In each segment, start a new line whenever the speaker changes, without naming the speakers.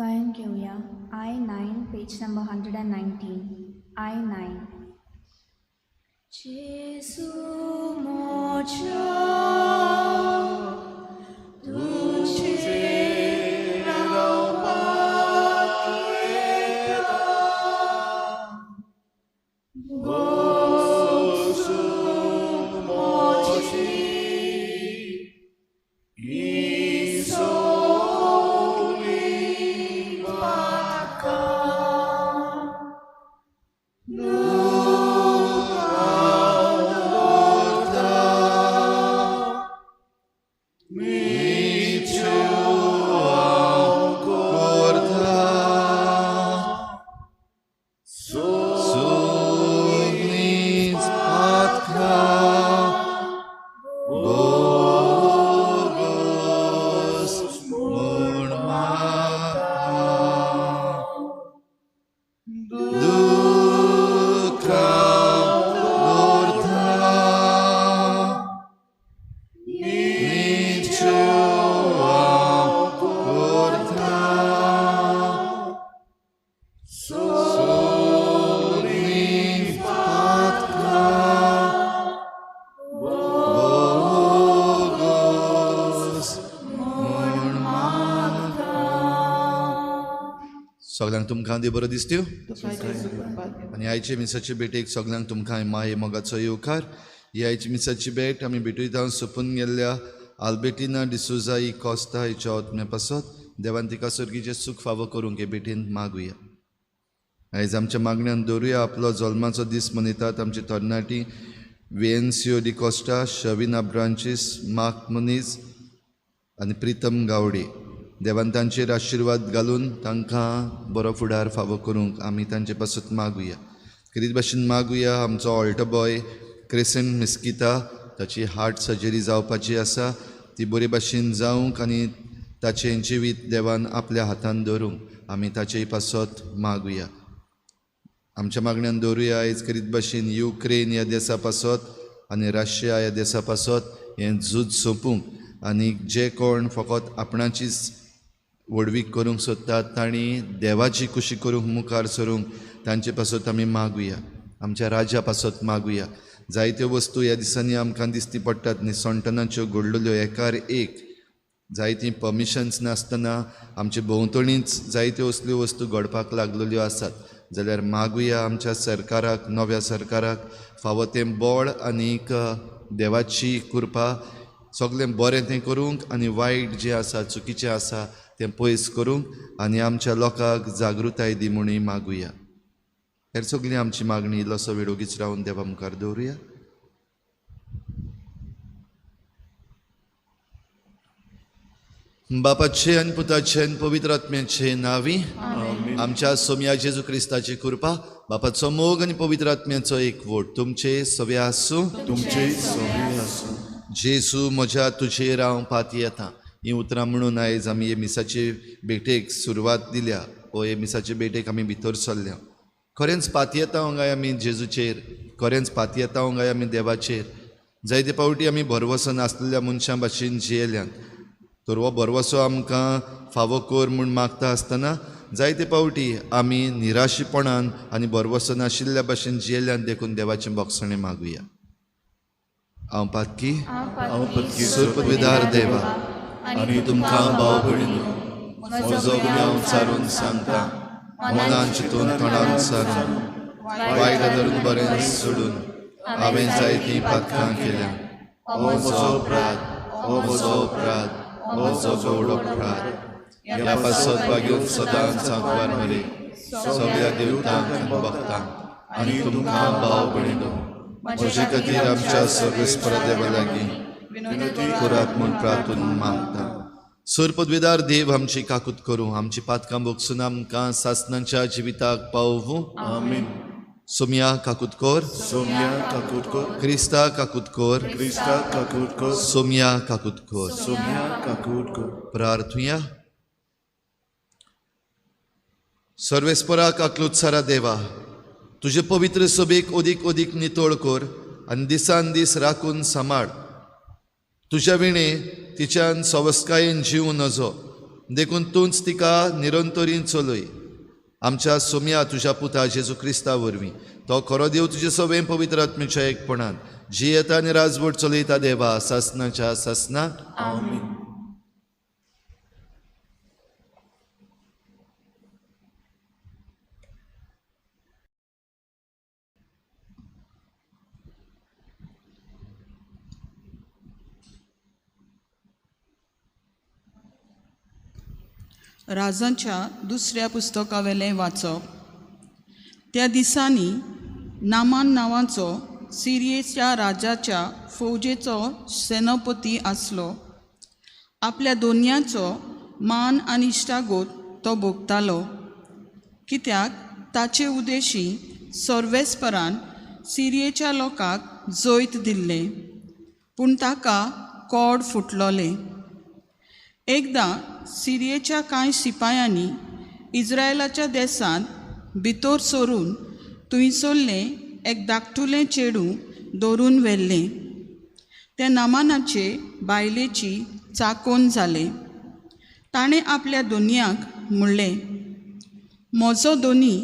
गायन घेवया I-9 page number 119 I-9. Jesu moja तुझे रावपाक येता भोगसूंक म्हजी ही सगळीं पातकां दुख्खां दवरता
निश्चय हांव करता सगळींच पातकां बोगस म्हूण मागता दुख्खां दवरता निश्चय हांव करता सगळीं पातकां बोगस म्हूण मागता. सगळ्यांक तुमकां देव बरो दिसत्यो आनी आयचे मिसाचे भेटेक सगळ्यांक तुमकां माये मोगाचो येवकार. ही आयची मिसाची भेट आमी भेटयता सोंपून गेल्ल्या आल्बेटिना डिसोजा ही कोस्ता हिच्या आत्म्या पासत देवान तिका सर्गीचें सूख फावो करूंक हे भेटेन मागुया. आयज आमच्या मागण्यान दवरुया आपलो जल्माचो दीस मनयतात आमची तरणाटी वेन्सियो डिकोस्टा, शविना ब्रांचीस, मार्क मुनीज आनी प्रितम गावडे. देवान तांचेर आशिर्वाद घालून तांकां बरो फुडार फावो करूंक आमी तांचे पासत मागुया. खेरीत भाशेन मागुया आमचो ऑल्टो बॉय क्रिसेंट मिस्किता, ताची हार्ट सर्जरी जावपाची आसा, ती बरे भाशेन जावंक आनी ताचें जिवीत देवान आपल्या हातान दवरूंक आमी ताचे पासत मागुया. आमच्या मागण्यान दवरुया आयज खेरीत भाशेन युक्रेन ह्या देसा पासत आनी रशिया ह्या देसा पासत हें झूज सोंपूंक आनी जे कोण फकत आपणाचीच व्हडवीक करूंक सोदतात तांणी देवाची खुशी करूंक मुखार सरूंक तांचे पासत आमी मागुया. आमच्या राज्या पासत मागुया. जायत्यो वस्तू ह्या दिसांनी आमकां दिसती पडटात निसणटनाच्यो घडलेल्यो एकार एक, जायतीं पर्मिशन्स नासतना आमचे भोंवतणीच जायत्यो असल्यो वस्तू घडपाक लागलेल्यो आसात. जाल्यार मागुया आमच्या सरकाराक, नव्या सरकाराक फावो तें बळ आनीक देवाची कृपा सगळें बरें तें करूंक आनी वायट जें आसा चुकीचें आसा तें पयस करूंक आनी आमच्या लोकांक जागृताय दी म्हणून मागुया. हेर सगळी आमची मागणी इल्लोसो वेळ ओगीच रावन देवा मुखार दवरुया. बापाचे आनी पुताचे आनी पवित्र आत्म्याचे नांवी आमच्या सोम्या जेजू क्रिस्ताची कृपा, बापाचो मोग आनी पवित्र आत्म्याचो एकवट तुमचे सवे आसूं.
तुमचे सवे आसूं.
जेजू म्हज्या तुजेर हांव पातयेता हीं उतरां म्हणून आयज आमी हे मिसाचे भेटेक सुरवात दिल्या ओ हे मिसाचे भेटेक आमी भितर सरल्या. खरेंच पातयेता काय आमी जेजूचेर, खरेंच पातयेता काय आमी देवाचेर. जायते फावटी आमी भरवसो नासलेल्या मनशां भाशेन जियेल्यात, तर हो भरवसो आमकां फावो कर म्हूण मागता आसतना जायते फावटी आमी निराशीपणान आनी भरवसो नाशिल्ल्या भाशेन जियेल्यान. देखून देवाचें भोगसणें मागुया. हांव पातकी
हांव पतकी
सुरपविदार देवा
आनी
तुमकां भाव भयणीनो म्हजो गुन्यांव सारून सांगता, मनान चिंतून तोंडान सारून वायट धरून बरें सोडून हांवें जायतीं पातकां केल्या. म्हजो अपराध, म्हजो अपराध, म्हजो गवडो अपराध. ह्या पासत बागेवन सदांच सांकवार मरे सगळ्या देवतांक आनी भक्तांक आनी तुमकां भाव भयणीनो म्हजे खातीर आमच्या सर्वेस्परा देवा लागीं करात म्हूण प्रार्थून मागता. सुरपदवेदार देव आमची काकूत करूं, आमची पातकां भोगसून आमकां सासनाच्या जिविताक पावूं.
आमेन.
सोम्या काकूत कर,
सोम्या काकूत कर,
क्रिस्ता काकूत कर,
क्रिस्ता काकूत कर,
सोम्या काकूत कर,
सोम्या काकूत कर.
प्रार्थुया. सर्वेस्परा काकलूत सारा देवा, तुजे पवित्र सभेक अदीक अदीक नितळ कर आनी दिसान दीस राखून सांबाळ. तुज्या विणे तिच्यान सवस्कायेन जीव नजो, देखून तूंच तिका निरंतरीन चलय। आमच्या सोम्या तुज्या पुता जेजू क्रिस्ता वरवीं तो खरो देव तुजे सवें पवित्र आत्म्याच्या एकपणान जियेता आनी राजवट चलयता देवा सासनाच्या सासनाक।
आमेन।
राजांच्या दुसऱ्या पुस्तकावेलें वाचप। त्या दिसांनी नामान नांवाचो सिरियेच्या राजाच्या फौजेचो सेनापती आसलो। आपल्या दोनयांचो मान आनी इश्टागोत तो भोगतालो, कित्याक ताचे उदेशी सर्वेस्परान सिरियेच्या लोकांक जैत दिल्लें, पूण ताका कोड फुटलोलें। एकदां सिरियेच्या कांय सिपायांनी इज्रायलाच्या देशांत भितर सरून थंयसरलें एक धाकटुलें चेडूं दवरून व्हेल्लें। तें नामानाचे बायलेची चाकोन जालें। ताणें आपल्या दोनयांक म्हणलें, म्हजो दोनी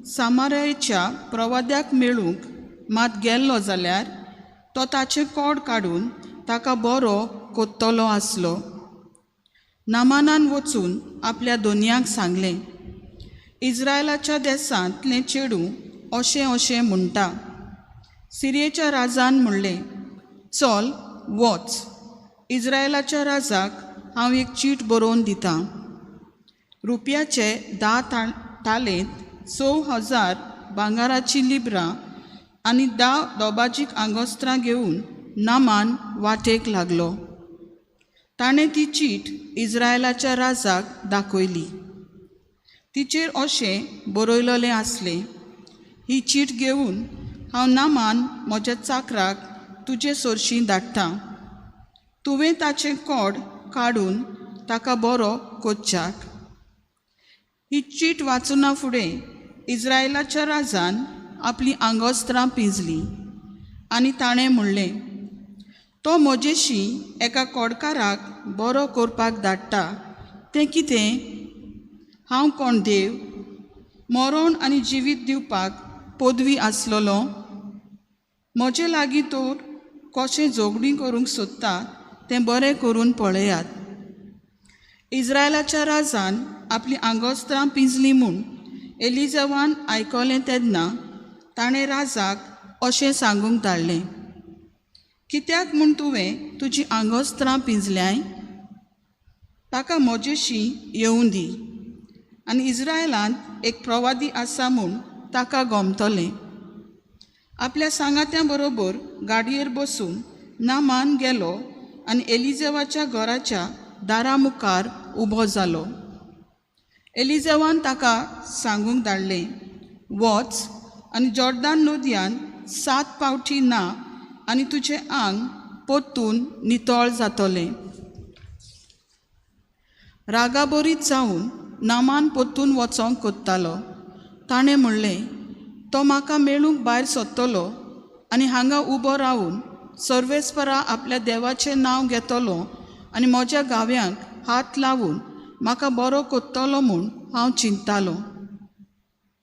सामारायच्या प्रवाद्याक मेळूंक मात गेल्लो जाल्यार तो ताचें कोड काडून ताका बरो कोत्तलो आसलो। नामानान वचून आपल्या दोनयांक सांगलें, इज्रायलाच्या देशांतलें चेडूं अशें अशें म्हणटा। सिरियेच्या राजान म्हणलें, चल वच, इज्रायलाच्या राजाक हांव एक चीट बरोवन दितां। रुपयाचे 10 तालेंत 6000 भांगराचीं लिब्रां आनी 10 दोबाजीक आंगोस्त्रां घेवन नामान वाटेक लागलो। ताणें ती चीट इज्रायलाच्या राजाक दाखयली। तिचेर अशें बरयलेलें आसलें, ही चीट घेवन हांव नामान म्हज्या चाकराक तुजे सरशीं धाडटा, तुवें ताचें कोड काडून ताका बरो कोच्चाक। ही चीट वाचना फुडें इज्रायलाच्या राजान आपलीं आंगोस्त्रां पिंजलीं आनी ताणें म्हणलें, तो म्हजेशी एका कोडकाराक बरो करपाक धाडटा तें कितें? हांव कोण देव? मरण आनी जिवीत दिवपाक पदवी आसलेलो? म्हजे लागीं तर कशें झगडीं करूंक सोदता तें बरें करून पळयात। इज्रायलाच्या राजान आपलीं आंगोस्त्रां पिंजलीं म्हूण एलिजावान आयकलें तेन्ना ताणें राजाक अशें सांगूंक धाडलें, कित्याक म्हूण तुवें तुजी आंगोस्त्रां पिंजल्यांय? ताका म्हजेशी येवूं दी आनी इज्रायलांत एक प्रवादी आसा म्हूण ताका गोमतलें। आपल्या सांगात्यां बरोबर गाडयेर बसून नामान गेलो आनी एलिजेवाच्या घराच्या दारा मुखार उबो जालो। एलिजेवान ताका सांगूंक धाडलें, वच आनी जॉर्दान नदयान 7 पावटी ना आनी तुजें आंग परतून नितळ जातलें। रागाबरीत जावन नामान परतून वचोंक कोत्तालो। ताणें म्हणलें, तो म्हाका मेळूंक भायर सोदतलो आनी हांगा उबो रावन सर्वेस्परा आपल्या देवाचें नांव घेतलो आनी म्हज्या गाव्यांक हात लावन म्हाका बरो कोत्तलो म्हूण हांव चिंततालो।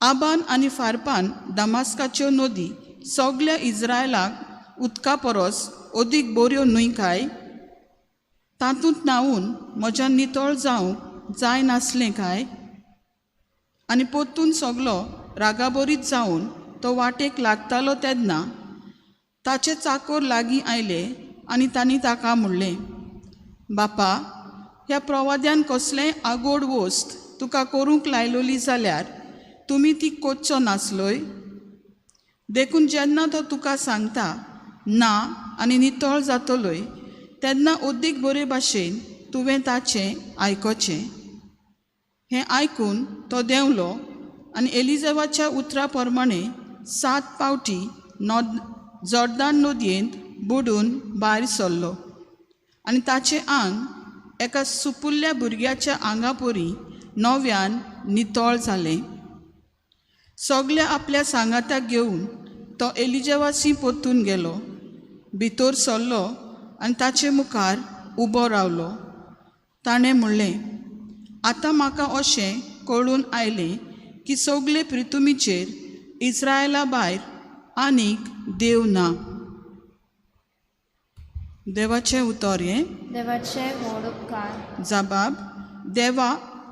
आबान आनी फारपान दमास्काच्यो नदी सगल्या इज्रायलाक उदका परस अदीक बऱ्यो न्हय काय? तातूंत न्हांवून म्हज्यान नितळ जावंक जाय नासलें काय? आनी परतून सगलो रागाबरीत जावन तो वाटेक लागतालो तेन्ना ताचे चाकोर लागीं आयले आनी तांणी ताका म्हणलें, बापा, ह्या प्रवाद्यान कसलेंय आगोड वस्त तुका करूंक लायलोली जाल्यार तुमी ती कोच्चो नासलोय? देखून जेन्ना तो तुका सांगता ना आनी नितळ जातलोय तेन्ना अदीक बरे भाशेन तुवें ताचें आयकोचें। हें आयकून तो देंवलो आनी एलिजेवाच्या उतरा प्रमाणे 7 पावटी जॉर्दान नदयेंत बुडून भायर सरलो आनी ताचें आंग एका सुपुल्ल्या भुरग्याच्या आंगा परी नव्यान नितळ जालें। सगल्या आपल्या सांगाताक घेवन तो एलिजेवासी परतून गेलो, भितर सरलो आनी ताचे मुखार उबो रावलो। ताणें म्हणलें, आतां म्हाका अशें कळून आयलें की सगळे पृथ्वीचेर इस्रायला भायर आनीक देव ना. देवाचें उतर हें.
देवाचे व्हड उपकार.
जबाब. देवा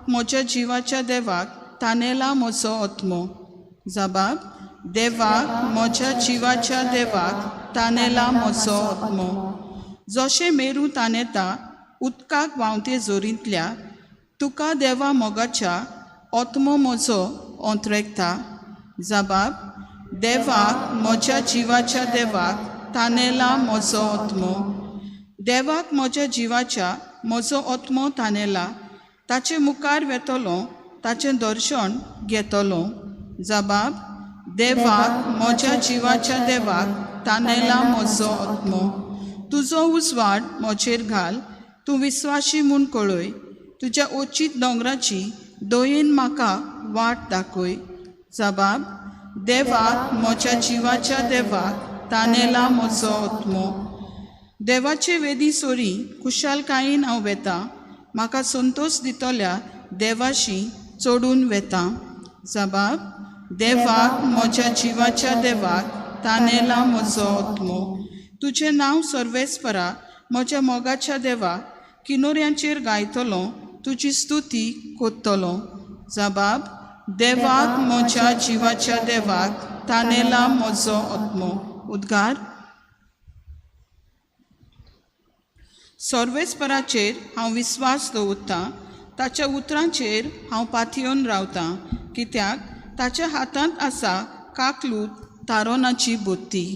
म्हज्या जिवाच्या देवाक तानेला म्हजो आत्मो. जबाब. देवाक म्हज्या जिवाच्या देवाक तानेला म्हजो आत्मो. जशें मेरू तानेता उदकाक व्हांवते जोरींतल्या तुका देवा मोगाच्या आत्मो म्हजो अंतरेकता. जबाब. देवाक म्हज्या जिवाच्या देवाक तानेला म्हजो आत्मो. देवाक म्हज्या जिवाच्या म्हजो आत्मो तानेला. ताचे मुखार वेतलो ताचें दर्शन घेतलो. जबाब. देवाक म्हज्या जिवाच्या देवाक तानेला म्हजो आत्मो. तुजो उजवाड म्हजेर घाल, तूं विस्वाशी म्हूण कळय. तुज्या ओचीत दोंगराची दयेन म्हाका वाट दाखय. जबाब. देवाक म्हज्या जिवाच्या देवाक तानेला म्हजो आत्मो. देवाचे वेदी सोरी खुशालकायेन हांव वेता. म्हाका संतोश दितल्या देवाशी चडून वेता. जबाब. देवाक म्हज्या जिवाच्या देवाक तानेला म्हजो आत्मो. तुजें नांव सर्वेस्परा म्हज्या मोगाच्या देवा किनोऱ्यांचेर गायतलो तुजी स्तुती कोत्तलो. जबाब. देवाक म्हज्या जिवाच्या देवाक तानेला म्हजो आत्मो. उद्गार. सर्वेस्पराचेर हांव विस्वास दवरतां, ताच्या उतरांचेर हांव पातयेवन रावतां. कित्याक ताच्या हातांत आसा काकलूत तारोनाची बुद्दी.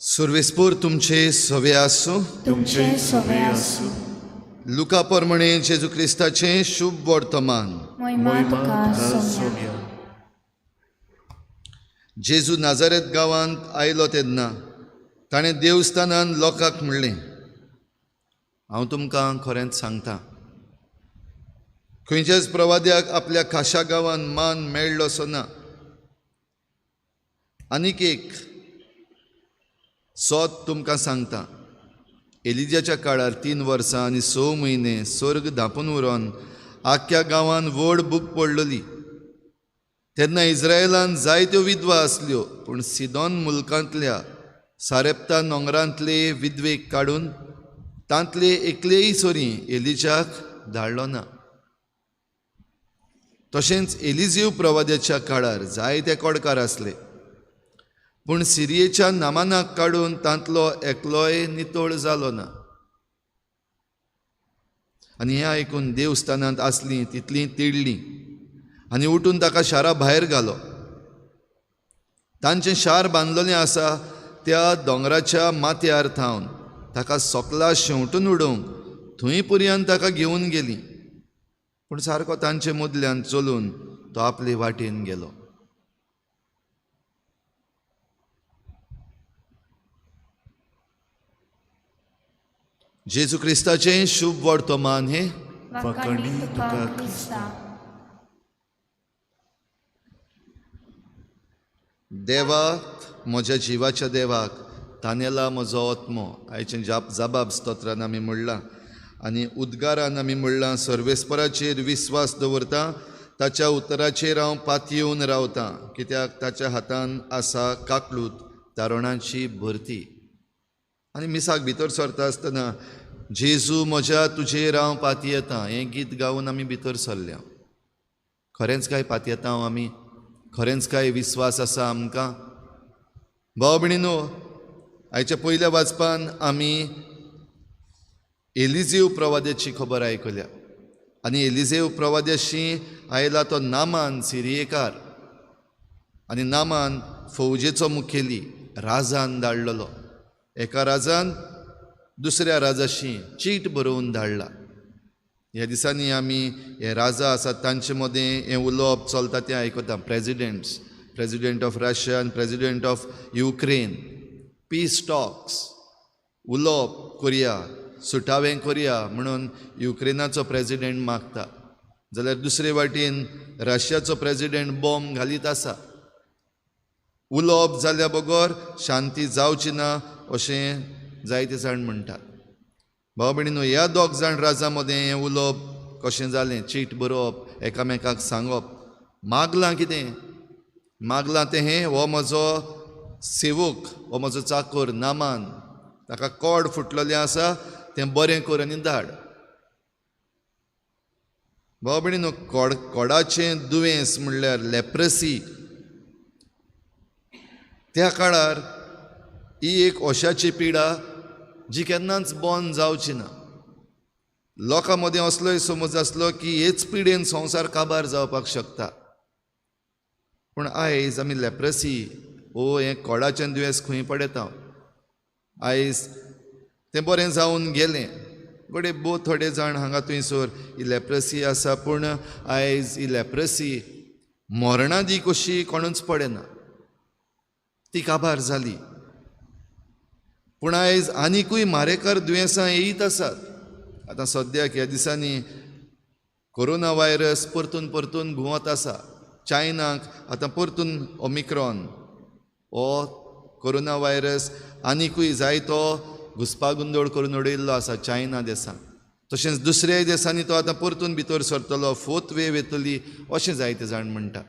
सर्वेस्पोर तुमचे सवे आसूं.
तुमचे सवे आसूं.
लुका प्रमाणे जेजू क्रिस्ताचें शुभ वर्तमान.
मोहिमा तुका सोम्या.
जेजू नाजारेत गांवांत आयलो तेन्ना ताणें देवस्थानान लोकांक म्हणलें, हांव तुमकां खरेंच सांगता, खंयच्याच प्रवाद्याक आपल्या खाशा गांवांत मान मेळ्ळोसो ना. आनीक एक सोद तुमकां सांगता, एलिजाच्या काळार 3 वर्सां आनी 6 म्हयने स्वर्ग धांपून उरोन आख्ख्या गांवांत व्हड भूक पडलेली. तेन्ना इस्रायलान जायत्यो विधवा आसल्यो, पूण सिदोन मुल्कांतल्या सारेप्ता नोंगरांतले विधवेक काडून तांतले एकलेय सोरी एलिजाक धाडलो ना. तशेंच एलिजीव प्रवाद्याच्या काळार जायते कोडकार आसले, पूण सिरियेच्या नामानाक काडून तांतलो एकलोय नितळ जालो ना. आनी हें आयकून देवस्थानांत आसलीं तितलीं तिडलीं आनी उठून ताका शारा भायर घालो. तांचें शार बांदलेलें आसा त्या दोंगराच्या माथ्यार थावन ताका सोकला शेंवटून उडोवंक थंय पर्यंत ताका घेवन गेलीं, पूण सारको तांचे मदल्यान चलून तो आपले वाटेन गेलो. जेजू क्रिस्ताचें शुभ वर्तमान हें.
वाखाणी तुका क्रिस्ता.
देवाक म्हज्या जिवाच्या देवाक तानेला म्हजो आत्मो. आयचें जबाब स्तोत्रान आमी म्हणलां आनी उद्गारान आमी म्हणलां, सर्वेस्पराचेर विस्वास दवरता, ताच्या उतराचेर हांव पातयेवन रावतां, कित्याक ताच्या हातान आसा काकलूत तारणाची भरती. आनी मिसाक भितर सरता आसतना जेजू म्हज्या तुजेर हांव पातयेतां हें गीत गावन आमी भितर सरल्या. खरेंच काय पातयेता हांव आमी? खरेंच काय विस्वास आसा आमकां? भाव भयणीनो, आयच्या पयल्या वाचपान आमी एलिजेव प्रवाद्याची खबर आयकल्या आनी एलिजेव प्रवाद्याशी आयला तो नामान सिरियेकार, आनी नामान फौजेचो मुखेली राजान धाडलेलो. एका राजान दुसऱ्या राजाशी चीट बरोवन धाडला. ह्या दिसांनी आमी हे राजा आसात तांचे मदें हें उलोवप चलता तें आयकता. प्रेजिडेंट्स, प्रेजिडेंट ऑफ रशिया आनी president of Ukraine, peace talks उलोवप करया, सुटावें करया म्हणून युक्रेनाचो प्रेजिडेंट मागता, जाल्यार दुसरे वाटेन रशियाचो प्रेजिडेंट बॉम्ब घालीत आसा. उलोवप जाल्या बगर शांती जावची ना अशें जायते जाण म्हणटात. भाव भयणीनो, ह्या दोग जाण राजा मदें हें उलोवप कशें जालें? चीट बरोवप, एकामेकाक सांगप, मागलां कितें? मागलां तें हें, हो म्हजो सेवक, हो म्हजो चाकोर नामान, ताका कोड फुटलेलें आसा, तें बरें कर आनी धाड. भाव भयणीनो, कोडाचें दुयेंस म्हणल्यार लेप्रसी त्या काळार ही एक अशाची पिडा जी केन्नाच बंद जावची ना. लोकां मदें असलोय समज आसलो की हेच पिडेन संवसार काबार जावपाक शकता. पूण आयज आमी लेप्रसी ओ हें कोडाचें दुयेंस खंय पडयता? आयज तें बरें जावन गेलें. घडये भोव थोडे जाण हांगा थंयसर ही लेप्रसी आसा, पूण आयज ही लेप्रसी मरणादी कशी कोणूच पडना, ती काबार जाली. पूण आयज आनिकूय मारेकार दुयेंसां येयत आसात. आतां सद्याक ह्या दिसांनी कोरोना व्हायरस परतून परतून घुंवत आसा. चायनाक आतां परतून ओमिक्रॉन हो कोरोना व्हायरस आनिकूय जायतो घुस्पागुंदोळ करून उडयल्लो आसा चायना देशांत. तशेंच दुसऱ्याय देशांनी तो आतां परतून भितर सरतलो, फोर्थ वेव येतली अशें जायते जाण म्हणटा.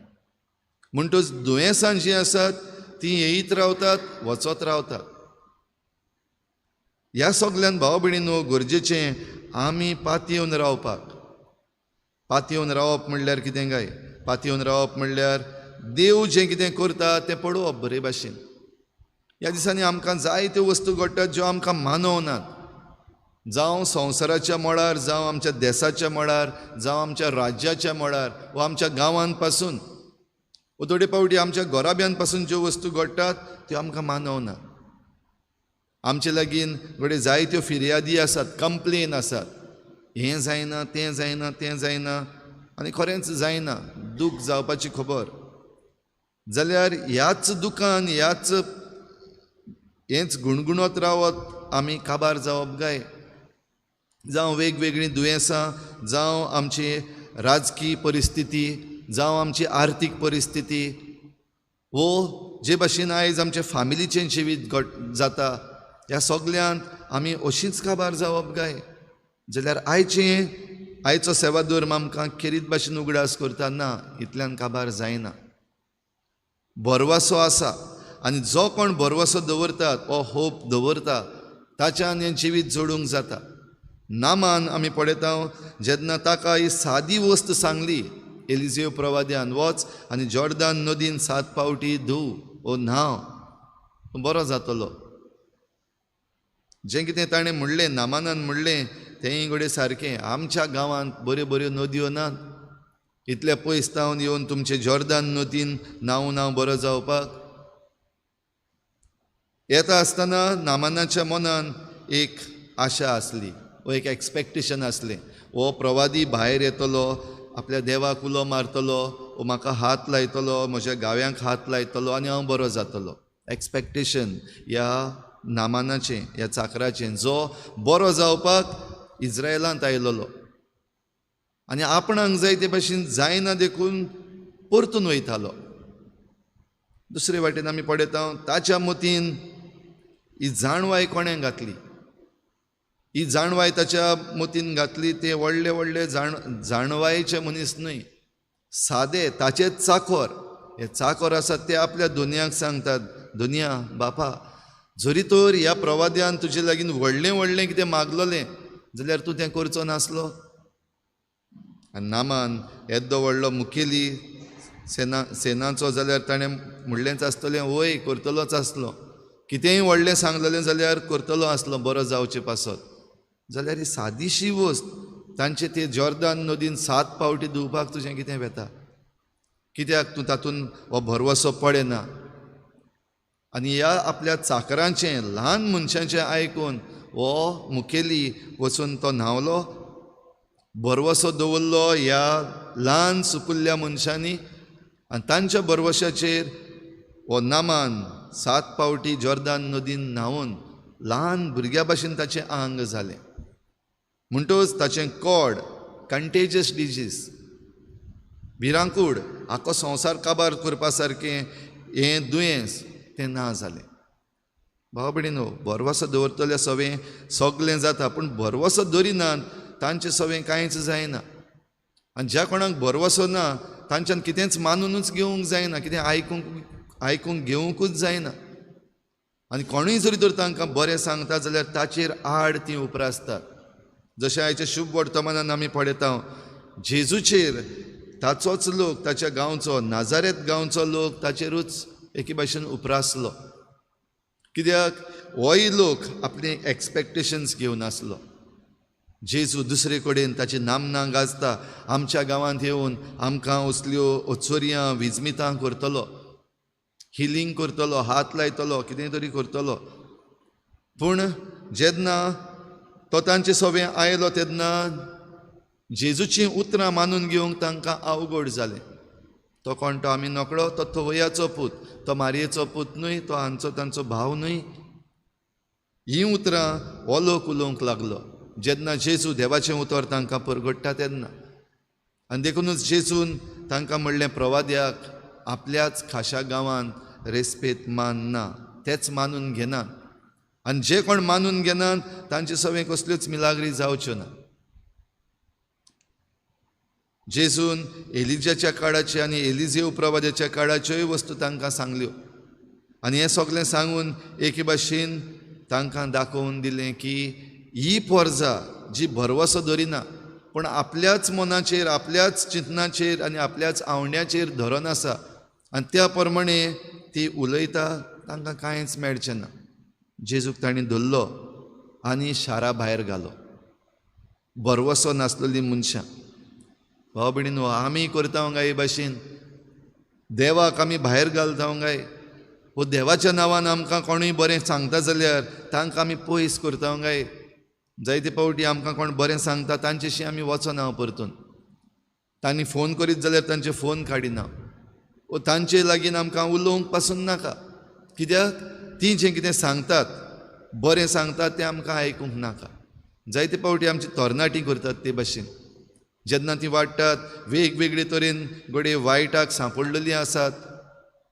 म्हणटच दुयेंसां जीं आसात तीं येयत रावतात, वचत रावतात. ह्या सगल्यान भाव भयणीनो, गरजेचें आमी पातयेवन रावपाक. पातयेवन रावप म्हणल्यार कितें काय? पातयेवन रावप म्हणल्यार देव जें कितें करता तें पळोवप बरे भाशेन. ह्या दिसांनी आमकां जायत्यो वस्तू घडटात ज्यो आमकां मानवनात, जावं संवसाराच्या मळार, जावं आमच्या देसाच्या मळार, जावं आमच्या राज्याच्या मळार, वा आमच्या गांवांत पासून, वा थोडे फावटी आमच्या घराब्यान पासून ज्यो वस्तू घडटात त्यो आमकां मानवनात. आमचे लागीं घडये जायत्यो फिर्यादी आसात, कंप्लेन आसात, हें जायना, तें जायना, तें जायना, आनी खरेंच जायना, दूख जावपाची खबर. जाल्यार ह्याच दुखान, ह्याच हेंच गुणगुणत रावत आमी काबार जावप काय? जावं वेगवेगळीं दुयेंसां, जावं आमची राजकी परिस्थिती, जावं आमची आर्थीक परिस्थिती, वो जे भाशेन आयज आमच्या फामिलीचें जिवीत घट जाता, ह्या सगल्यांत आमी अशींच काबार जावप काय? जाल्यार आयचो सेवाधर्म आमकां खेरीत भाशेन उगडास करता, ना, इतल्यान काबार जायना. भरवंसो आसा आनी जो कोण भरवंसो दवरतात, हो होप दवरता, ताच्यान हें जिवीत जोडूंक जाता. नामान आमी पळयता जेन्ना ताका ही सादी वस्त सांगली एलिजेव प्रवाद्यान, वच आनी जॉर्दान नदीन 7 फावटी धूव ओ न्हांव, तूं बरो जातलो. जें कितें ताणें म्हणलें, नामानान म्हणलें, तेंय घडये सारकें. आमच्या गांवांत बऱ्यो बऱ्यो नदयो नात, इतले पयस तावन येवन तुमचे जॉर्दान नदीन न्हांव हांव बरो जावपाक. येता आसतना नामानाच्या मनान एक आशा आसली, वो एक एक्सपेक्टेशन आसलें, हो प्रवादी भायर येतलो, आपल्या देवाक उलो मारतलो, वो म्हाका हात लायतलो, म्हज्या गाव्यांक हात लायतलो आनी हांव बरो जातलो. एक्सपेक्टेशन ह्या नामानाचें, ह्या चाकराचें, जो बरो जावपाक इज्रायलांत आयलोलो आनी आपणाक जाय ते भाशेन जायना देखून परतून वयतालो. दुसरे वाटेन आमी पळयता ताच्या मतीन ही जाणवाय कोणें घातली, ही जाणवाय ताच्या मतीन घातली ते व्हडले व्हडले जाणवायेचे मनीस न्हय, सादे ताचेच चाकोर. हे चाकोर आसात ते आपल्या दुनियाक सांगतात, दुनिया बापा, जरी तर ह्या प्रवाद्यान तुजे लागीं व्हडलें व्हडलें कितें मागलोलें जाल्यार तूं तें करचो नासलो. आनी नामान येदो व्हडलो मुखेली सेनाचो जाल्यार ताणें म्हणलेंच आसतलें, वय करतलोच आसलो, कितेंय व्हडलें सांगलेलें जाल्यार करतलो आसलो बरो जावचे पासत. जाल्यार ही सादीशी वस्त तांचे ते जॉर्दान नदीन 7 फावटी धुवपाक तुजें कितें वेता, कित्याक तूं तातूंत हो भरवंसो पडना. आनी ह्या आपल्या चाकरांचें, ल्हान मनशांचें आयकून हो मुखेली वचून तो न्हांवलो, भरवंसो दवरलो ह्या ल्हान सुपुल्ल्या मनशांनी, आनी तांच्या भरवंशाचेर हो नामान 7 फावटी जॉर्दान नदीन न्हांवून ल्हान भुरग्या भाशेन ताचें आंग जालें. म्हणटच ताचें कोड, कंटेजियस डिजीज, भिरांकूळ आख्खो संवसार काबार करपा सारकें हें दुयेंस तें ना जालें. भाव भयणीनो, भरवंसो दवरतल्या सवें सगलें जाता, पूण भरवंसो दवरिनात तांचे सवें कांयच जायना. आनी ज्या कोणाक भरवंसो ना तांच्यान कितेंच मानुनूच घेवंक जायना, कितें आयकूंक घेवंकूच जायना. आनी कोणूय जरी तर तांकां बरें सांगता जाल्यार ताचेर आड तीं उप्रासतात. जशें आयच्या शुभ वर्तमानान आमी पळयता, जेजूचेर ताचोच लोक, ताच्या गांवचो, नाजारेत गांवचो लोक ताचेरूच एके भाशेन उप्रासलो. कित्याक होय लोक आपली एक्सपेक्टेशन्स घेवन आसलो. जेजू दुसरे कडेन ताची नामना गाजता, आमच्या गांवांत येवन आमकां असल्यो ओचोरयां विजमितां करतलो, हिलींग करतलो, हात लायतलो, कितें तरी करतलो. पूण जेन्ना तो तांचे सवें आयलो तेन्ना जेजूचीं उतरां मानून घेवंक तांकां अवघड जालें. तो कोण तो आमी नकळो, तो थवयाचो पूत, तो मारयेचो पूत न्हय, तो हांचो तांचो भाव न्हय. हीं उतरां हो लोक उलोवंक लागलो जेन्ना जेजू देवाचें उतर तांकां परगट्टा तेन्ना. आनी देखुनूच जेजून तांकां म्हणलें, प्रवाद्याक आपल्याच खाशा गांवांत रेस्पेत मान ना, तेच मानून घेनात. आनी जे कोण मानून घेनात तांचे सवें कसल्योच मिलाग्री जावच्यो ना. जेजून एलिजाच्या काळाचे आनी एलिजेव प्रवाद्याच्या काळाच्योय वस्तू तांकां सांगल्यो. आनी हें सगळें सांगून एके भाशेन तांकां दाखोवन दिलें की ही पोरजा जी भरवंसो दवरिना पूण आपल्याच मनाचेर, आपल्याच चिंतनाचेर आनी आपल्याच आवण्याचेर धरून आसा आनी त्या प्रमाणे ती उलयता, तांकां कांयच मेळचें ना. जेजूक तांणी धरलो आनी शारा भायर घालो. भरवंसो नासलेलीं मनशां. भाव भयणीनो, आमी करता काय हे भाशेन? देवाक आमी भायर घालता काय? वो देवाच्या नांवान आमकां कोणूय बरें सांगता जाल्यार तांकां आमी पयस करता काय? जायते फावटी आमकां कोण बरें सांगता तांचेशी आमी वचना परतून. तांणी फोन करीत जाल्यार तांचे फोन काडिना, वो तांचे लागीं आमकां उलोवंक पासून नाका. कित्याक तीं जें कितें सांगतात, बरें सांगतात तें आमकां आयकूंक नाका. जायते फावटी आमची तरणाटीं करतात ते भाशेन. जेन्ना ती वाडटात वेगवेगळे तरेन घडये वायटाक सांपडलेलीं आसात,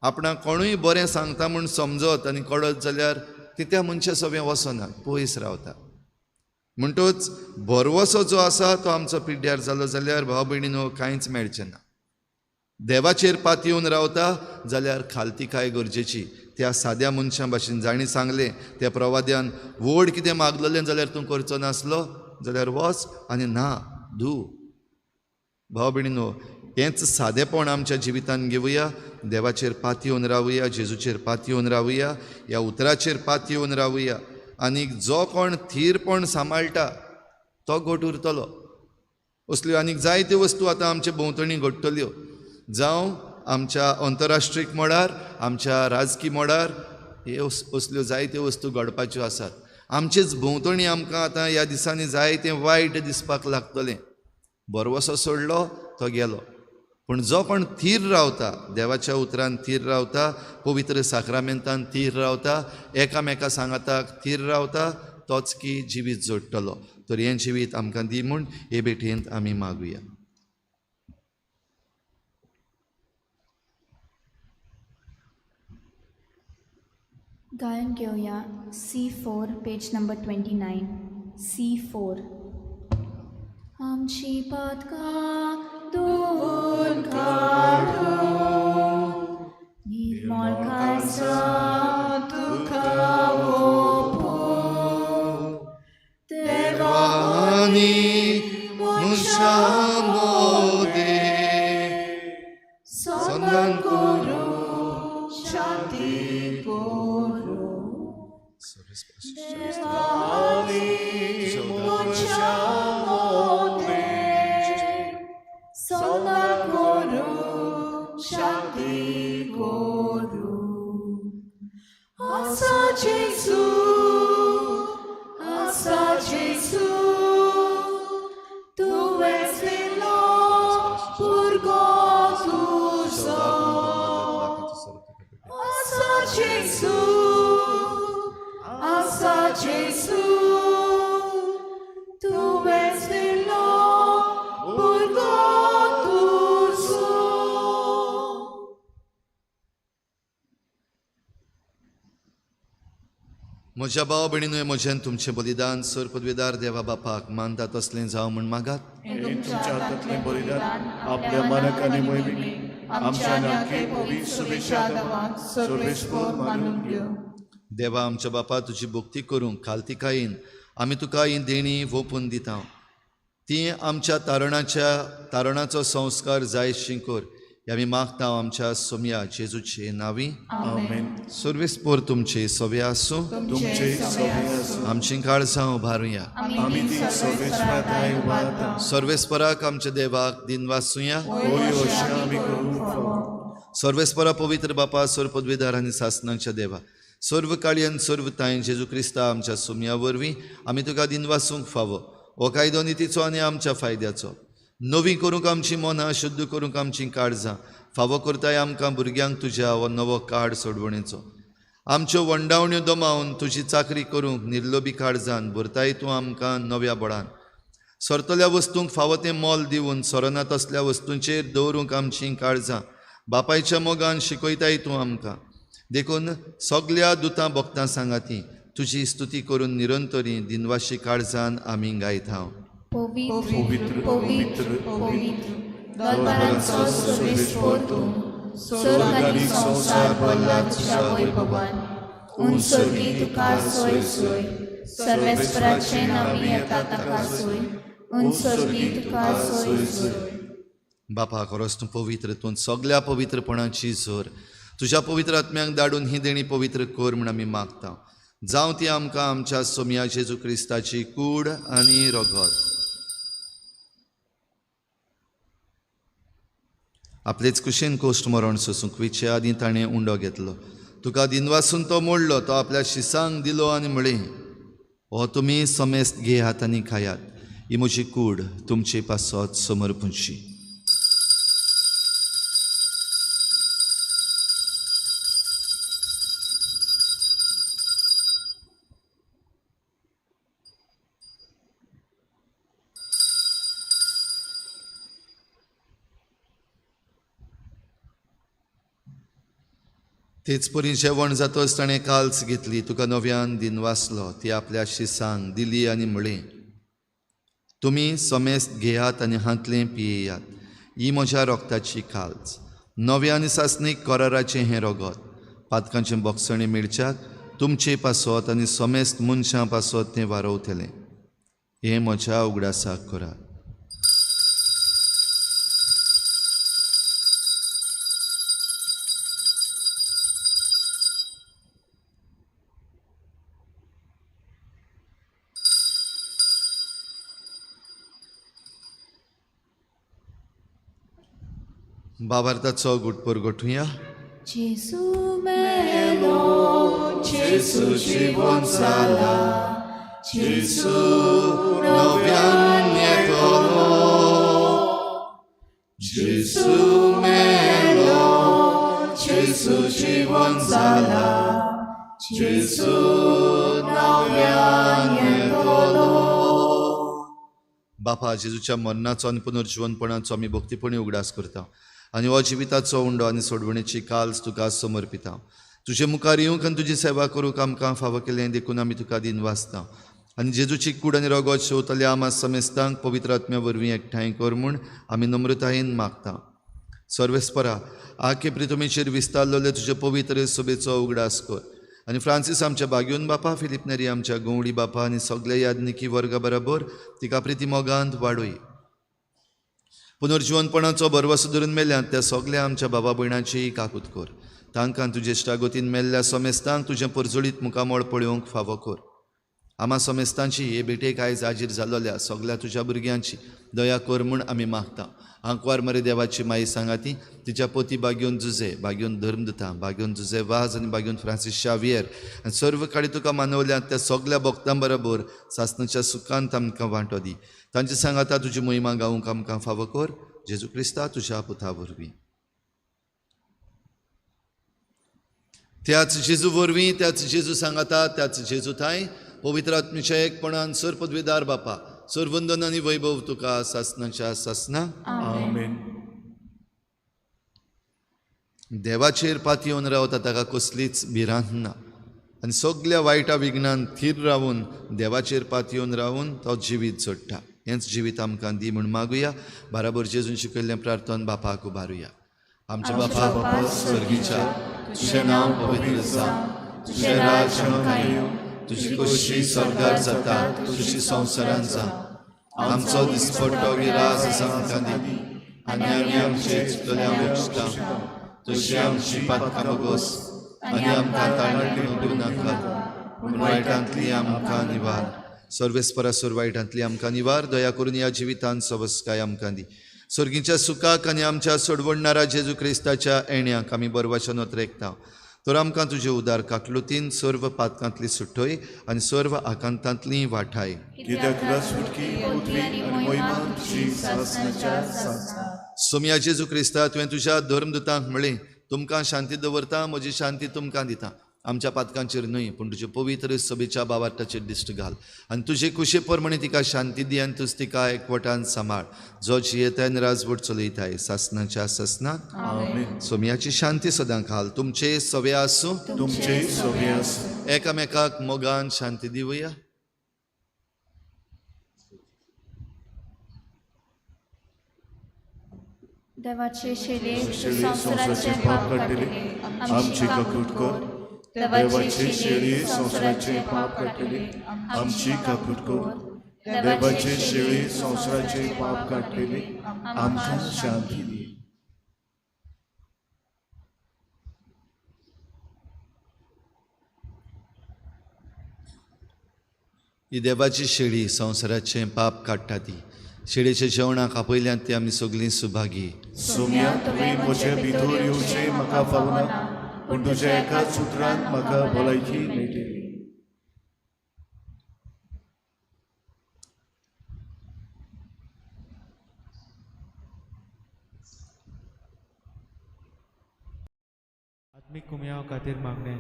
आपणाक कोणूय बरें सांगता म्हूण समजत आनी कळत जाल्यार ती त्या मनशा सवें वचना, पयस रावता. म्हणटच भरवंसो जो आसा तो आमचो पिड्ड्यार जालो जाल्यार भाव भयणीनो कांयच मेळचें ना. देवाचेर पातयेवन रावता जाल्यार खालतिकाय गरजेची. त्या साद्या मनशां भाशेन जाणी सांगलें त्या प्रवाद्यान, व्हड कितें मागलेलें जाल्यार तूं करचो नासलो जाल्यार वच आनी ना धू. भाव भयणीनो, हेंच सादेपण आमच्या जिवितान घेवया, देवाचेर पातयेवन रावया, जेजूचेर पातयेवन रावया, ह्या उतराचेर पातयेवन रावया. आनी जो कोण थीरपण सांबाळटा तो घट उरतलो. असल्यो आनीक जायत्यो वस्तू आतां आमचे भोंवतणी घडटल्यो, जावं आमच्या अंतरराष्ट्रीय मळार, आमच्या राजकी मळार, हे असल्यो जायत्यो वस्तू घडपाच्यो आसात. आमचेच भोंवतणी आमकां आतां ह्या दिसांनी जायतें वायट दिसपाक लागतलें. भरवंसो सोडलो तो गेलो, पूण जो कोण थीर रावता, देवाच्या उतरान थीर रावता, पवित्र साक्रामेंतान थीर रावता, एकामेका सांगाताक थीर रावता, तोच की जिवीत जोडटलो. तर हें जिवीत आमकां दी म्हूण हे भेटेंत आमी मागुया.
गायन घेवया C4 page number 29. C4. आमची पातकां धुवन काडूं, निर्मळ काळजां तुका ओंपूं, देवा
आनी मनशां मदें
संदान करूं, शांती करूं, देवा आनी मनशां मदें संदान करूं, शांती करूं. आसा जेजू, आसा जेजू, तुवें दिलो भुरगो तुजो. आसा जेजू, आसा जेजू, तुवें दिलो भुरगो तुजो.
म्हज्या भाव भयणीनूय म्हजें तुमचें बलिदान सर पदवेदार देवा बापाक मानता तसलें जावं म्हूण मागात.
तुमच्या हातांतलें बलिदान आपल्या मानक आनी मोहिमेक आमच्या नाके पवित्र शुभेच्छा देवाक सर्वेस्पर मानून घेवं.
देवा आमच्या बापा, तुजी भक्ती करूंक खालतिकायेन आमी तुका ही देणी वोपून दिता. ती आमच्या तारणाचो संस्कार जायशी कर हे आमी मागता आमच्या सोम्या जेजूचे नांवी.
आमेन.
सर्वेस्पर तुमचे सवे आसूं.
तुमचे सवे आसूं.
आमची काळजां उबारुया.
आमी ती सर्वेस्परा थांय उबारता.
सर्वेस्पराक आमच्या देवाक दिनवासुया.
होय अशें आमी करूंक फावो.
सर्वेस्परा पवित्र बापा, सर्व पदवीदार आनी सासनाच्या देवा, सर्व काळी आनी सर्व तांय जेजू क्रिस्ता आमच्या सोम्या वरवीं आमी तुका दिनवासूंक फावो. हो कायदो नितीचो आनी आमच्या फायद्याचो. नवी करूंक आमची मनां, शुद्ध करूंक आमची काळजां, फावो करताय आमकां भुरग्यांक तुज्या हो नवो काळ सोडवणेचो. आमच्यो वंडावण्यो दमावन तुजी चाकरी करूंक निर्लोबी काळजान भरताय तूं आमकां नव्या बळान. सरतल्या वस्तूंक फावो तें मोल दिवन सरना तसल्या वस्तूंचेर दवरूंक आमची काळजां बापायच्या मोगान शिकयताय तूं आमकां. देखून सगल्या दुतां भक्तां सांगाती तुजी स्तुती करून निरंतरी दिनवाशी काळजान आमी गायता.
पवित्र पवित्र पवित्र दरबारांचो सर्वेस्पर तूं, स्वर्ग आनी संवसार भरला तुज्या वैभवान. उंच स्वर्गी तुका सोय सोय, सर्वेस्पराचें नांवी येता ताका सोय, उंच स्वर्गी तुका सोय सोय.
बापा, खरोच तूं पवित्र, तूं सगल्या पवित्रपणाची जोर. तुज्या पवित्र आत्म्यांक धाडून ही देणी पवित्र कर म्हूण आमी मागता. जावं ती आमकां आमच्या सोम्या जेजू क्रिस्ताची कूड आनी रगत. आपलेच कुशीन कोश्ट मरण सोसूंक विचे आदीं ताणें उंडो घेतलो. तुका दिनवासून तो मोडलो, तो आपल्या शिसांक दिलो आनी म्हळें, हो तुमी समेस्त घेयात आनी खायात, ही म्हजी कूड तुमचे पासत समर्पूंची. तेच परी जेवण जातच ताणें काल्स घेतली, तुका नव्यान दिनवासलो, ती आपल्या शिसांक दिली आनी म्हळें, तुमी समेस्त घेयात आनी हांतलें पियेयात, ही म्हज्या रोगताची काल्स, नव्या आनी सासणीक कराराचें हें रगत, पातकांचें बोगसणें मेळच्याक तुमचे पासत आनी समेस्त मनशां पासत तें वारोवतलें. हें म्हज्या उगडासाक करात. बाबार्थाचो गुटपोर गोठुया.
जेजू मेलो, जेजू जिवन जाला, जेजू
नव्यान येतलो, जेजू मेलो, जेजू जिवन जाला, जेजू नव्यान येतलो. बापा, जेजूच्या मरणाचो आनी पुनर्जिवनपणाचो आमी भक्तीपणी उगडास करता आनी हो जिविताचो उंडो आनी सोडवणेची काल्स तुका समर्पिता. तुजे मुखार येवंक आनी तुजी सेवा करूंक आमकां फावो केलें देखून आमी तुका दिनवासता. आनी जेजूची कूड आनी रगत शेवतल्या आमा समेस्तांक पवित्र आत्म्या वरवीं एकठांय कर म्हूण आमी नम्रतायेन मागता. सर्वेस्परा, आखे प्रितुमेचेर विस्तारलेले तुजे पवित्र सोबेचो उगडास कर आनी फ्रांसीस आमच्या बाग्योन बापा, फिलीप नेरी आमच्या गवळी बापा आनी सगल्या याज्ञिकी वर्गा बराबर तिका प्रिती मोगांत वाडय. पुनर्जिवनपणाचो भरवसो धरून मेल्यात त्या सगल्या आमच्या बाबा भयणाची काकूत कर. तांकां तुजे इश्टागतीन मेल्ल्या समेस्तांक तुजें परजळीत मुखामळ पळोवंक फावो कर. आमा समेस्तांची हे भेटेक आयज हाजीर जाल्लोल्या सगल्या तुज्या भुरग्यांची दया कर म्हूण आमी मागता. आंकवार मरे देवाची माई सांगाती, तिच्या पोती बाग्योन जुजे, बाग्योन धर्मदुता, बाग्योन जुजे वाज आनी बाग्योन फ्रांसीस शावियर आनी सर्व काळी तुका मानवल्यात त्या सगल्या भक्तां बरोबर सासणाच्या सुखांत आमकां वांटो दी. तांचे सांगाता तुजी मोहिमा गावंक आमकां फावो कर. जेजू क्रिस्ता तुज्या पुता वरवीं. त्याच जेजू वरवीं, त्याच जेजू सांगाता, त्याच जेजू थांय पवित्र आत्म्याच्या एकपणान सर पदवीदार बापा, सर्वंदन आनी वैभव तुका सासणाच्या सासना.
आमेन.
देवाचेर पातयेवन रावता ताका कसलीच भिरांत ना आनी सगल्या वायटा विघ्नान थीर रावून देवाचेर पातयेवन रावून तो जिवीत जोडटा. हेंच जिवीत आमकां दी म्हूण मागुया. बाराबर जेजून शिकयल्लें प्रार्थन बापाक उबारुया. आमच्या बापा स्वर्गीच्या, तुजें नांव पवित्र जावं, तुजें राज्य आमकां येवं, तुजी खोशी स्वर्गार जाता तुजी संवसारांत जावं. आमचो दिसपट्टो विरास आमकां दी आनी आमी आमचे चुकतल्या बक्षता तशी आमची पातकां भोगोस आनी आमकां ताळणी दिवं नाका, पूण वायटांतली आमकां निवार. सर्वेस्परा सोर वायटांतली आमकां निवार. दया करून ह्या जिवितांत सवस्काय आमकां दी. स्वर्गीच्या सुखाक आनी आमच्या सोडवणणारा जेजू क्रिस्ताच्या येण्याक आमी बरवाच्या नोतरेकता. तर आमकां तुजे उदार काकलुतीन सर्व पातकांतली सुटय आनी सर्व आकांतांतली वाठाय.
कित्याक तुला सुटकी, पृथ्वी आनी महिमा तुजी सासणाच्या सासणाक.
सोमया जेजू क्रिस्ता, तुवें तुज्या धर्मदुतांक म्हळें, तुमकां शांती दवरता, म्हजी शांती तुमकां दिता. आमच्या पातकांचेर न्हय पूण तुजे पवित्र सभेच्या बावार्थाचेर दिश्ट घाल आनी तुजे कुशे प्रमाणे तिका शांती दी आनी तुज तिका एकवटान सांबाळ, जो जियेताय आनी राजवट चलयताय सासणाच्या सासणाक.
आमेन.
सोमयाची शांती सदां घाल. तुमचे सवे आसूं,
तुमचे सवे आसूं.
एकामेकाक मोगान शांती दिवया.
देवाचे शेले
शेळी संवसाराचे पाप काडटले, आमची काकूट कर. देवाचे शेळी संवसाराचे पाप काडटले, आमची काकूट कर. देवाचे शेळी संवसाराचे पाप काडटले, आमकां शांती दी.
ही देवाची शेळी संवसाराचें पाप काडटा ती शेळीच्या जेवणाक आपयल्यान ती आमी सगळीं सुभागी.
सोम्या, तुवें म्हजे भितर येवचें म्हाका फावना, पूण तुज्या एकाच उतरान म्हाका भलायकी मेळटली.
आत्मीक कुमयाव खातीर मागणें.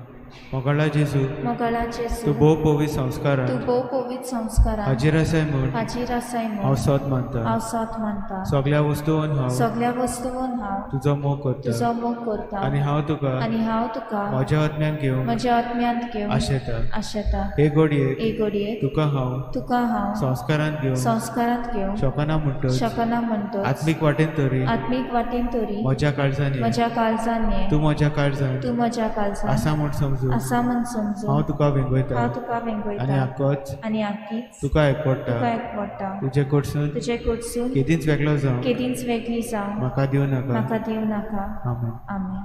मोगाळा जेजू,
मोगाळा जेजू,
तूं भोव पवित्र संस्कारान
तूं भोव पवित्र संस्कारान
हाजीर आसाय म्हूण
हाजीर आसाय
हांव
म्हूण
सोद मानता.
हांव सोद मानता.
सगल्या वस्तून हांव
सगल्या वस्तून हांव
तुजो मोग करता
तुजो मोग करता
आनी हांव तुका
आनी हांव तुका
म्हज्या आत्म्यान घेवंक
म्हज्या आत्म्यांत घेवन
आशेता.
आशेता.
हे घडयेक
हे घडयेक
तुका हांव
तुका हांव
संस्कारान घेवंक
संस्कारांत घेवंक
शकना म्हणटच
शकना म्हणटच
आत्मीक वाटेन तरी
आत्मीक वाटेन तरी
म्हज्या काळजान ये.
म्हज्या काळजान ये.
तूं म्हज्या काळजान
तूं म्हज्या काळजान
आसा म्हूण समजून
आसा म्हूण समजून
हांव तुका वेंगयता
हांव तुका
आनी
वेंगयता
आकोच
आनी आकीच
तुका एकवडटा.
तुका एकवडटा.
तुजे कडसून
तुजे कडसून
केदींच वेगळो जावं
केदींच वेगळी जावं
म्हाका दिवं नाका.
म्हाका दिवं नाका.
आमेन.
आमेन.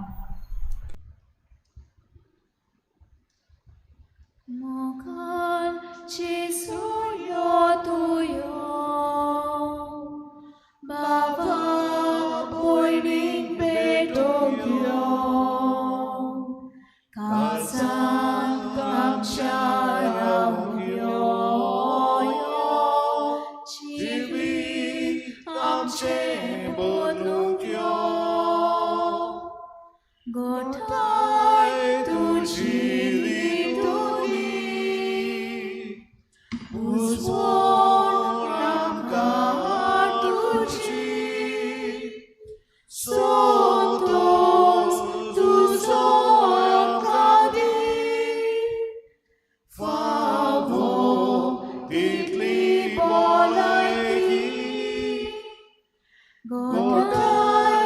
मोगान जेजू यो तूं यो, बाबा भयणीक भेटोवंक यो, काळजांत आमच्या रावंक यो, यो,
जिवीत आमचें बदलूंक यो.
गोठाय
तुजी दितली, उजवण आमकां तुजी, संतोस तुजो आमकां दी, फावो तितली भलायकी.
गोठाय
गोठाय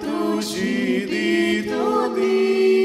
तुजी दितली.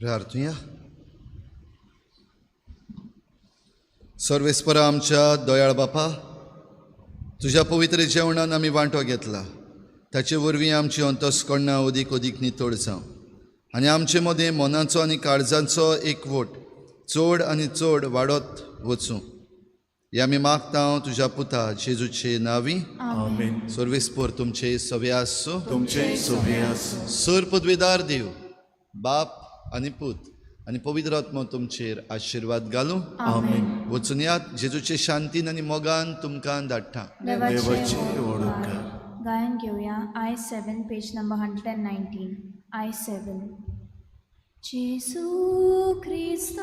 प्रार्थुया. सर्वेस्परा आमच्या दयाळ बापा, तुज्या पवित्र जेवणान आमी वांटो घेतला, ताचे वरवीं आमची अंतस्करणां अदीक अदीक नितळ जावं आनी आमचे मदें मनाचो आनी काळजाचो एकवट चड आनी चड वाडत वचूं. हे आमी मागता तुज्या पुता जेजूचे नांवी.
आमेन.
सर्वेस्पर तुमचे सवे आसूं.
तुमचे सोबे आसूं.
सर पदवेदार देव बाप आनी पूत आनी पवित्र आत्मो तुमचेर आशिर्वाद घालूं.
आमेन.
वचून यात, जेजूचे शांतीन आनी मोगान तुमकां धाडटा.
देवाचे व्हड उपकार.
गायन घेवया I 7 page number 119. I 7. जेजू क्रिस्त